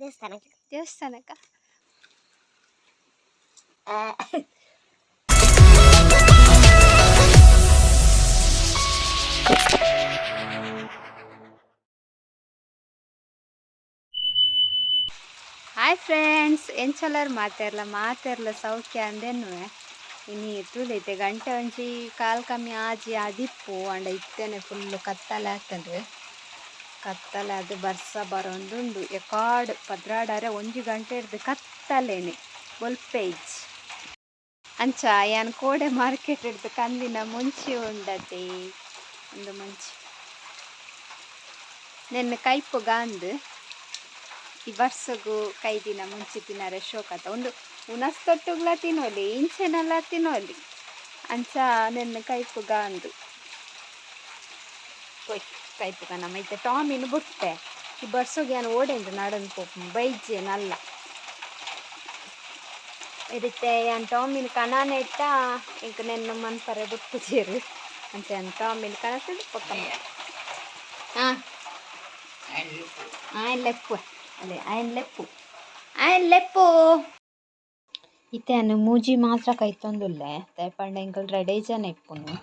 ದೇವಸ್ಥಾನಕ್ಕೆ. ದೇವಸ್ಥಾನಕ್ಕ. Hi friends, ಎಂಚಲರ್ ಮಾತೆರ್ಲ ಮಾತೆರ್ಲ ಸೌಖ್ಯ ಅಂದೆನ್ನುವೆ. ಇನಿ ತೂಲೈತೆ ಗಂಟೆ ಒಂಜಿ ಕಾಲ್ ಕಮ್ಮಿ ಆಜಿ ಆದಿಪ್ಪು. ಅಂಡ ಇತ್ತೇನೆ ಫುಲ್ ಕತ್ತಲೆ ಆತಂಡು. ಕತ್ತಲೆ ಅದು ಬರ್ಸ ಬರೊಂದುಂಡು. ಎಕಾಡ್ ಪದ್ರಾಡಾರೆ ಒಂಜಿ ಗಂಟೆ ಹಿಡ್ದು ಕತ್ತಲೇನೆ, ಬೊಲ್ಪೆ ಇಜ್ಜಿ. ಅಂಚ ಯಾನ್ ಕೋಡೆ ಮಾರ್ಕೆಟ್ ಹಿಡ್ದು ಕಂದಿನ ಮುಂಚಿ ಉಂಡತೆ. ಒಂದು ಮುಂಚಿ ನೆನ್ನ ಕೈಪು ಗಾಂದು ಈ ಬರ್ಸಗು ಕೈದಿನ ಮುಂಚಿ ತಿನ್ನರೆ ಶೋಕತ. ಒಂದು ಉನಸ್ತೊಟ್ಟುಗ್ಲ ತಿನ್ನೊಲಿ, ಇಂಚೆನೆಲ್ಲ ತಿನ್ನೊಲಿ. ಅಂಚ ನೆನ್ನ ಕೈಪು ಗಾಂದು ಪೊಯ್ ಕೈಪುಗ. ನಮ್ಮ ಇತ್ತೆ ಟಾಮಿನ ಬುಟ್ಟೆ. ಈ ಬರ್ಸೊಗೆ ಯಾನ್ ಓಡೆಂದು ನಡನ್ ಪೋಪು ಬೈಜೆ ನಲ್ಲ ಇರುತ್ತೆ. ಯಾನ್ ಟಾಮಿನ ಕಣಾನೆ ಇಟ್ಟ ಇಂಕ್ ನೆನ್ನ ಮನ್ಪರೆ ಬುಟ್ಟುಜೆರ್. ಅಂಚ ಯಾನ್ ಟಾಮಿನ ಕನಸು ಪೊಕ್ಕ. ಹಾಂ, ಆಯನ್ ಲೆಪ್ಪು ಅಲ್ಲೇ, ಆಯನ್ ಲೆಪ್ಪು, ಆಯನ್ ಲೆಪ್ಪು. ಇತ್ತೆ ಯಾನ್ ಮೂಜಿ ಮಾತ್ರ ಕೈತೊಂದುಲ್ಲೆ. ದಾಯೆ ಪಂಡ ಎಂಕುಲು ರಡ್ಡೆ ಜನ ಇಪ್ಪುನು.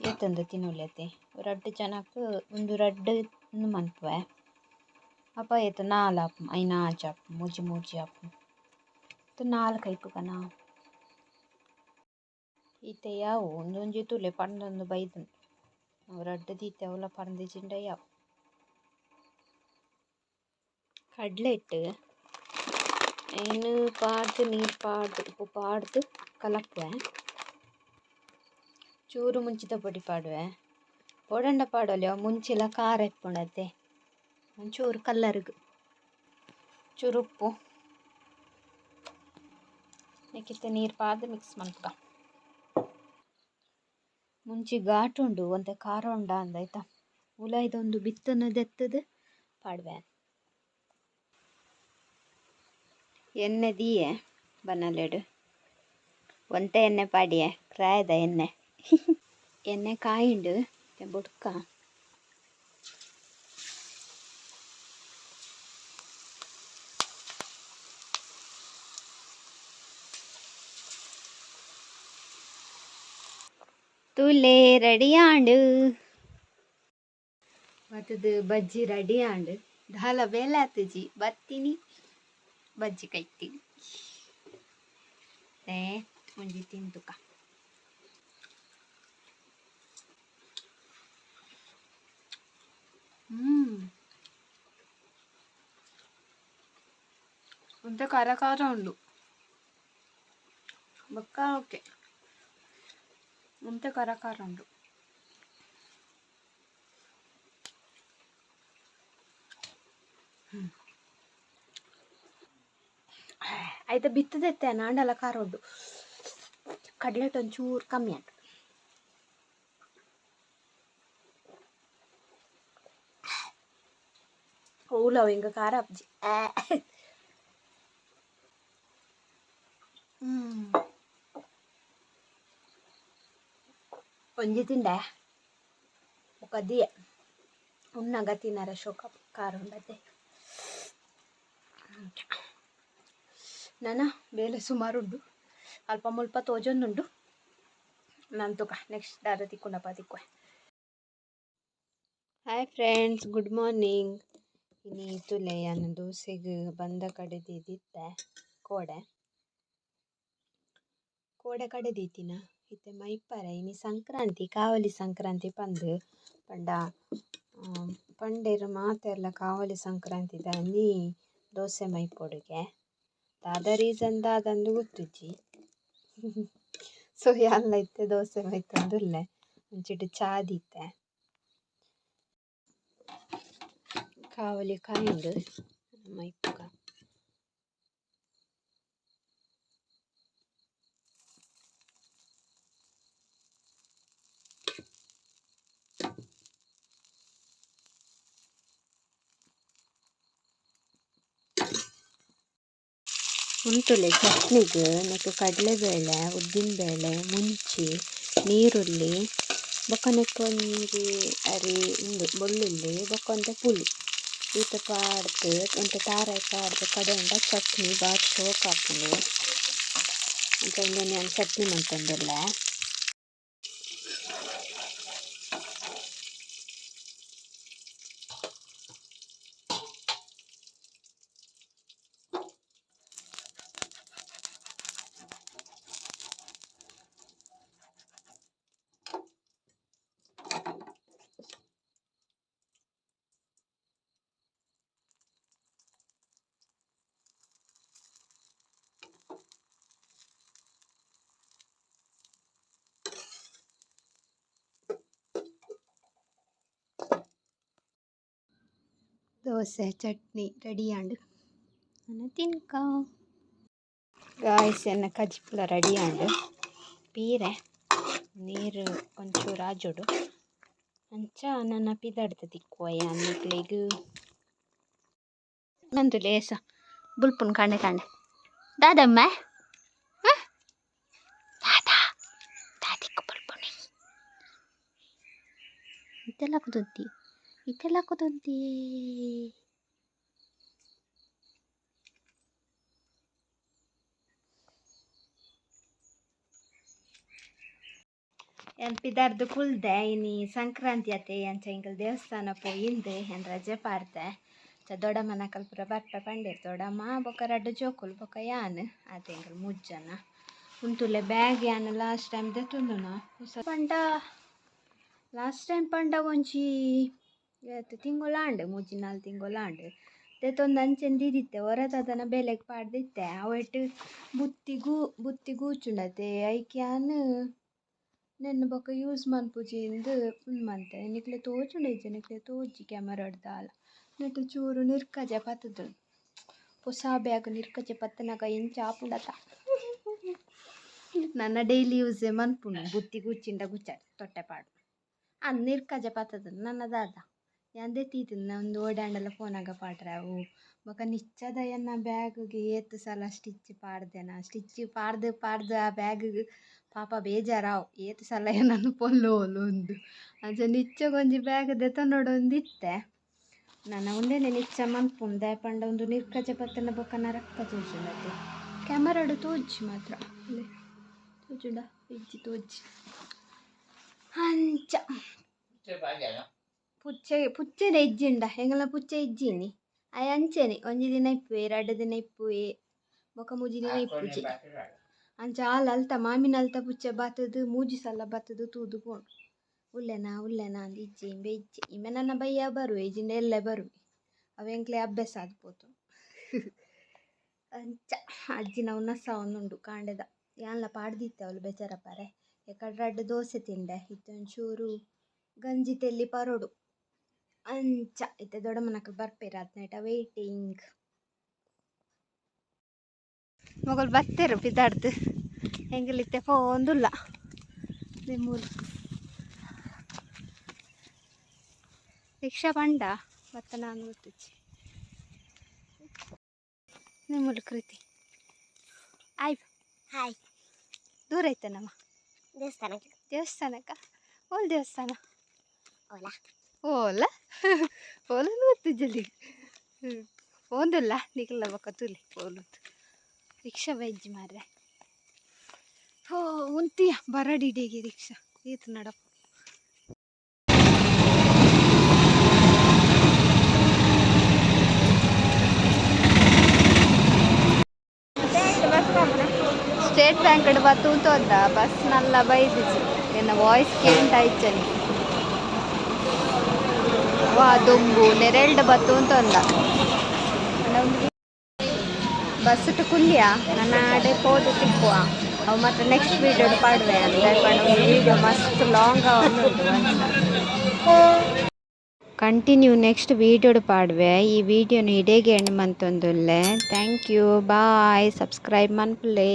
ಏತೊಂದು ತಿನ್ನೊಲಿ. ರಡ್ಡ್ ಜನಕ್ ಉಂದು ರಡ್ಡ್ ಉಂದು ಮನ್ಪುವೆ. ಅಪ ಏತ್ ನಾಲ್ ಆಪುಂಡು, ಐನ್ ಆಜಿ ಆಪುಂಡು, ಮೂಜಿ ಮೂಜಿ ಆಪುಂಡು. ನಾಲ್ ಕೈಪುಗನ. ಇತ್ತೆ ಯಾವು ಉಂದೊಂಜಿ ತೂಲೆ ಪಂಡೊಂದು ಬೈದುಂಡು. ಅವು ರಡ್ಡ್ ದೀತೆ, ಅವುಲ ಪರ್ಂದಿಜಿಂಡ ಯಾವು. ಕಡ್ಲೆ ಹಿಟ್ಟು ಐನ್ ಪಾಡ್ದ್, ನೀರು ಪಾಡ್ದ್, ಉಪ್ಪು ಪಾಡ್ದ್ ಕಲಪುವೆ. ಚೂರು ಮುಂಚಿದ ಪೊಡಿ ಪಾಡುವೆ. ಪೊಡಂಡ ಪಾಡೊಲಿ, ಅವು ಮುಂಚಿಲ ಖಾರ ಇಪ್ಪುಂಡತೆ. ಒಂಚೂರು ಕಲ್ಲರ್ಗ್ ಚೂರು ಉಪ್ಪು. ನೆಕ್ಕಿತ್ತೆ ನೀರು ಪಾಡ್ದ್ ಮಿಕ್ಸ್ ಮನ್ಪುಗ. ಮುಂಚಿ ಘಾಟ್ ಉಂಡು, ಒಂತೆ ಖಾರ ಉಂಡಾ ಅಂದ್ ಆಯ್ತಾ. ಉಲಾಯಿದ ಬಿತ್ತನ್ನು ದೆತ್ತದು ಪಾಡುವೆ. ಎಣ್ಣೆ ದೀಯೆ ಬನಲೆಡ್. ಒಂತೆ ಎಣ್ಣೆ ಪಾಡಿಯೆ, ಕ್ರಾಯದ ಎಣ್ಣೆ. ಎಣ್ಣೆ ಕಾಯಿಂಡು, ಬುಡ್ಕ. ತೂಲೆ ರೆಡಿ ಆಂಡ್. ಬತ್ತದು ಬಜ್ಜಿ ರೆಡಿ ಆಂಡ್. ದಾಲ ಬೇಲೆ ಆತುಜಿ, ಬತ್ತಿನಿ ಬಜ್ಜಿ ಕೈತೀನಿ. ಏ ಒಂಜಿ ತಿಂತುಕ. ಒಂತೆ ಖಾರ ಖಾರ ಉಂಡು. ಬೊಕ್ಕ ಓಕೆ, ಒಂತೆ ಖಾರ ಖಾರ ಉಂಡು. ಆಯ್ತಾ, ಬಿತ್ತದೆತ್ತೆ ನಾಂಡಲ ಖಾರ ಉಂಡು. ಕಡ್ಲೆಟ್ ಒಂಚೂರು ಕಮ್ಮಿ ಆಂಡ್. ಓಲವು ಹಿಂಗ ಖಾರ ಅಪ್ಜಿ. ಒಂಜಿ ತಿಂಡೆ ಬೊಕ ದಿಯೆ. ಉನ್ನಗ ತಿನ್ನರೆ ಶೋಕ, ಖಾರ ಉಂಡತೆ. ನನ ಬೇಲೆ ಸುಮಾರು ಉಂಡು, ಅಲ್ಪ ಮುಲ್ಪ ತೋಜೊಂದುಂಡು. ನಾನು ತುಕ ನೆಕ್ಸ್ಟ್ ದಾದ ತಿಕ್ಕುಂಡಪ್ಪ ತಿಕ್ಕುವೆ. Hi friends, good morning. ಇನಿ ತೂಲೆ ಯಾನ್ ದೋಸೆಗ್ ಬಂದ ಕಡೆ ದೀದಿತ್ತೆ. ಕೋಡೆ ಕೋಡೆ ಕಡೆ ದೀತಿನ ಇತ್ತೆ ಮೈಪರೆ. ಇನಿ ಸಂಕ್ರಾಂತಿ, ಕಾವಲಿ ಸಂಕ್ರಾಂತಿ ಪಂದ್ ಪಂಡ ಪಂಡೆರ್ ಮಾತೆರ್ಲ ಕಾವಲಿ ಸಂಕ್ರಾಂತಿ ದಾನಿ ದೋಸೆ ಮೈಪೊಡುಗೆ. ದಾದ ರೀಸನ್ ದಾದಂದು ಗೊತ್ತುಜ್ಜಿ. ಸೊ ಯಾನ್ಲ ಇತ್ತೆ ದೋಸೆ ಮೈತೊಂದುಲ್ಲೆ. ಒಂಚಿಟ್ ಚಾ ದೀತೆ. ಕಾವಲಿ ಕಾಯುಂಡು, ಮೈಪುಗ. ಉಂತುಲೆ ಚಟ್ನಿಗ್ ನೆಕ್ಕ್ ಕಡಲೆಬೇಳೆ, ಉದ್ದಿನಬೇಳೆ, ಮುಂಚಿ, ನೀರುಳ್ಳಿ, ಬೊಕ್ಕ ನೆಕ್ಕ್ ಒಂಜಿ ಅರಿ ಉಂದು ಬೊಳ್ಳುಳ್ಳಿ, ಬೊಕ್ಕ ಒಂತೆ ಪುಳಿ. ಈತ ಪಾಡ್ದು ಒಂತೆ ತಾರಾಯಿ ಪಾಡ್ದು ಕಡೆಂಡ ಚಟ್ನಿ ಬಾರಿ ಶೋಕು ಆಪುಂಡು. ಅಂಚ ಉಂದೆನ್ ಯಾನ್ ಚಟ್ನಿ ಮಂತೊಂದುಲ್ಲೆ. ದೋಸೆ ಚಟ್ನಿ ರೆಡಿ ಆಂಡ್. ನನ ತಿನ್ಕ. ಗಾಯ್ಸ್, ಎನ್ನ ಕಜಿಪುಲ ರೆಡಿ ಆಂಡ್. ಪೀರೆ ನೀರು ಒಂಚೂರು ಆಜೊಡು. ಅಂಚ ನನ ಪಿದಡ್ದ್ ತಿಕ್ಕುವ ಯಾನ್ ನಿಕ್ಲೆಗ್. ನಂದು ಲೇಸ ಬುಲ್ಪುನು ಕಾಂಡೆ ಕಾಂಡೆ ದಾದಮ್ಮ? ದಾದಾ ದಾದಿಕ್ಕು ಬುಲ್ಪುನಿ? ಇತ್ತೆಲ್ಲ ಕುದೊಂತಿ, ಇತ್ತೆಲ್ಲ ಕುದೊಂತಿ. ಯಾನ್ ಪಿದಾರ್ದು ಕುಲ್ದೆ. ಇನಿ ಸಂಕ್ರಾಂತಿ ಅತೆ, ಅಂಚ ಎಂಕಲ್ ದೇವಸ್ಥಾನ ಪೋಯಿಂದು. ಯಾನ್ ರಜೆ ಪಾಡ್ದೆ. ಅಂಚ ದೊಡ್ಡಮ್ಮನಕಲ್ ಪೂರ ಬರ್ಪೆ ಪಂಡೆರ್. ದೊಡ್ಡಮ್ಮ ಬೊಕ ರಡ್ಡ್ ಜೋಕುಲು ಬೊಕ ಯಾನ್ ಆತೆ, ಎಂಕಲ್ ಮೂಜಿ ಜನ ಉಂತುಲೆ. ಬ್ಯಾಗ್ ಯಾನ್ ಲಾಸ್ಟ್ ಟೈಮ್ ದೆತೊಂದುನ ಪೊಸ ಪಂಡ, ಲಾಸ್ಟ್ ಟೈಮ್ ಪಂಡ ಒಂಜಿ ಏತ್ ತಿಂಗೊಳಾಂಡ್, 3-4 ತಿಂಗೊಳಾಂಡ್. ದೆತೊಂದು ಅಂಚೆನೆ ದೀದಿತ್ತೆ. ಒರ ದಾದನ ಬೇಲೆಗ್ ಪಾಡ್ದಿತ್ತೆ. ಅವೆಟ್ ಬುತ್ತಿಗು ಬುತ್ತಿ ಗೂಚುಂಡತೆ, ಐಕ್ ಯಾನ್ ನೆನ್ನೆ ಬೊಕ ಯೂಸ್ ಮನ್ಪುಜಿ ಇಂದ್ ಉಂದು ಮಂತೆ. ನಿಕ್ಲೆ ತೋಜುಂಡ ಇಜ್ಜ? ನಿಕ್ಲೆ ತೋಜಿ ಕ್ಯಾಮರಾಡ್ ದಾಲ. ನೆಟ್ ಚೂರು ನಿರ್ಕಜೆ ಪತ್ತುದು. ಪೊಸ ಬ್ಯಾಗ್ ನಿರ್ಕಜೆ ಪತ್ತುನಗ ಎಂಚ ಆಪುಂಡತ. ನನ ಡೈಲಿ ಯೂಸೇ ಮನ್ಪುನು. ಬುತ್ತಿ ಗುಚ್ಚಿಂಡ ಗುಚ್ಚಾಡ್ ತೊಟ್ಟೆ ಪಾಡು. ಅಂದ್, ನಿರ್ಕಜೆ ಪತ್ತುದು. ನನ ದಾದ, ಯಾನ್ ದೆತ್ತಿತ್ತಿನ ಉಂದು ಓಡಾಂಡಲ ಪೋನಗ ಪಾಡ್ರೆ ಅವು. ಬೊಕ ನಿಚ್ಚದ ಎನ್ನ ಬ್ಯಾಗ್ಗೆ ಏತ್ ಸಲ ಸ್ಟಿಚ್ ಪಾಡ್ದೆನ. ಸ್ಟಿಚ್ ಪಾಡ್ದು ಪಾಡ್ದು ಆ ಬ್ಯಾಗ್ಗೆ ಪಾಪ ಬೇಜಾರಾವು, ಏತ್ ಸಲ ಎನನ್ ಪೊಲ್ಲೋಲು ಉಂದು. ಅಂಚ ನಿಚ್ಚಗೊಂಜಿ ಬ್ಯಾಗ್ ದೆತೊನೊಡೊಂದಿತ್ತೆ. ನನ ಉಂದೆನೆ ನಿಚ್ಚ ಮನ್ಪುನು. ದಾಯೆ ಪಂಡ ಉಂದು ನಿರ್ಕಜೆ ಪತ್ತುಂಡ ಬೊಕ ನರಕ ತೋಜುಂಡತೆ. ಕ್ಯಾಮರಾಡ್ ತೋಜಿ ಮಾತ್ರ. ತೋಜುಂಡ? ಇಜ್ಜಿ, ತೋಜಿ. ಅಂಚ ಪುಚ್ಚೆ ಪುಚ್ಚೆನೆ ಇಜ್ಜಿಂಡ. ಎಂಕಲ್ನ ಪುಚ್ಚೆ ಇಜ್ಜಿನಿ. ಅಯ್ ಅಂಚೆನೆ ಒಂಜಿ ದಿನ ಇಪ್ಪುವೆ, ರಡ್ಡ್ ದಿನ ಇಪ್ಪುವೆ, ಬೊಕ ಮೂಜಿ ದಿನ ಇಪ್ಪುಜಿ. ಅಂಚ ಆಲ್ ಅಲ್ತ ಮಾಮಿನ ಅಲ್ತ ಪುಚ್ಚೆ ಬತ್ತುದು ಮೂಜಿ ಸಲ ಬತ್ತುದು ತೂದು ಪೋಂಡು, ಉಲ್ಲೆನಾ ಉಲ್ಲೆನಾ ಅಂದ್. ಇಜ್ಜಿ, ಇಂಬೆ ಇಜ್ಜಿ. ಇಂಬೆ ನನ್ನ ಬಯ್ಯ ಬರುವೆ, ಇಜ್ಜಿಂಡ ಎಲ್ಲೆ ಬರುವೆ. ಅವು ಎಂಕ್ಲೆ ಅಭ್ಯಾಸ ಆದ್ ಪೋತು. ಅಂಚ ಅಜ್ಜಿನ ಉನಸ ಉಂಡು ಕಾಂಡೆದ. ಯಾನ್ಲ ಪಾಡ್ದಿತ್ತೆ ಅವ್ಲು ಬೇಜಾರಪ್ಪಾರೆ. ಎಕಡ್ ರಡ್ಡ್ ದೋಸೆ ತಿಂಡೆ. ಇತ್ತೆ ಒಂಚೂರು ಗಂಜಿ ತೆಲ್ಲಿ ಪರೊಡು. ಅಂಚ ಇತ್ತೆ ದೊಡ್ಡಮ್ಮನಕುಲು ಬರ್ಪೆರ್, ಆತ್ನೇಟ ವೇಟಿಂಗ್. ಮೊಗಲ್ ಬತ್ತೆರು ಪಿದಾಡ್ದು. ಎಂಕುಲು ಇತ್ತೆ ಪೋವೊಂದುಲ್ಲ. ಮೂಲು ರಿಕ್ಷಾ ಪಂಡ ಬತ್ತ ನಾನು ಗೊತ್ತುಜ್ಜಿ. ನಿಮ್ಮೂಲು ಕೃತಿ ಆಯ್. ಹಾಯ್. ದೂರ ಐತನಮ್ಮ? ದೇವಸ್ಥಾನಕ್ಕೆ. ದೇವಸ್ಥಾನಕ್ಕ? ಓಲ್ ದೇವಸ್ಥಾನ? ಓಲಾ. ಓಲ ಓಲನು ಗೊತ್ತಿಜ್ಜಲ್ಲಿ. ಪೋಂದುಲ್ಲ ನಿಕಲ್ನ ಬೊಕ್ಕ ತೂಲೆ ಪೋಲುಂದು. ರಿಕ್ಷಾ ಬೈಜ್ಜಿ ಮಾರ್ರೆ. ಹೋ, ಉಂತಿಯ ಬರಡಿಡೆಗೆ ರಿಕ್ಷಾ ಈತ್ ನಡಪ. ಸ್ಟೇಟ್ ಬ್ಯಾಂಕ್ ಬತ್ತೂತೋದ ಬಸ್ ನಲ್ಲ ಬೈದಿಜಿ. ಎನ್ನ ವಾಯ್ಸ್ ಕೇಂಟ ಇಚ್ಚನಿ. ವಾ ದೊಂಬು ನೆರೆಲ್ಡ್ ಬತ್ತೂಂತೊಂದ. ಬಸ್ ಕುಲ್ಯ. ನನ್ನ ಅಡೆ ಪೋದು ತಿಕ್ಕುವ. ಅವು ಮಾತ್ರ ನೆಕ್ಸ್ಟ್ ವೀಡಿಯೋ ಪಾಡುವೆ. ಅಂದರೆ ವೀಡಿಯೋ ಮಸ್ತ್ ಲಾಂಗ್ ಉಂಟು. ಕಂಟಿನ್ಯೂ ನೆಕ್ಸ್ಟ್ ವೀಡಿಯೋಡ್ ಪಾಡುವೆ. ಈ ವಿಡಿಯೋನು ಇಡೇಗೆ ಎಂಡ್ ಮಂತೊಂದುಲ್ಲೆ. Thank you, bye. Subscribe ಮನ್ಪುಲೆ.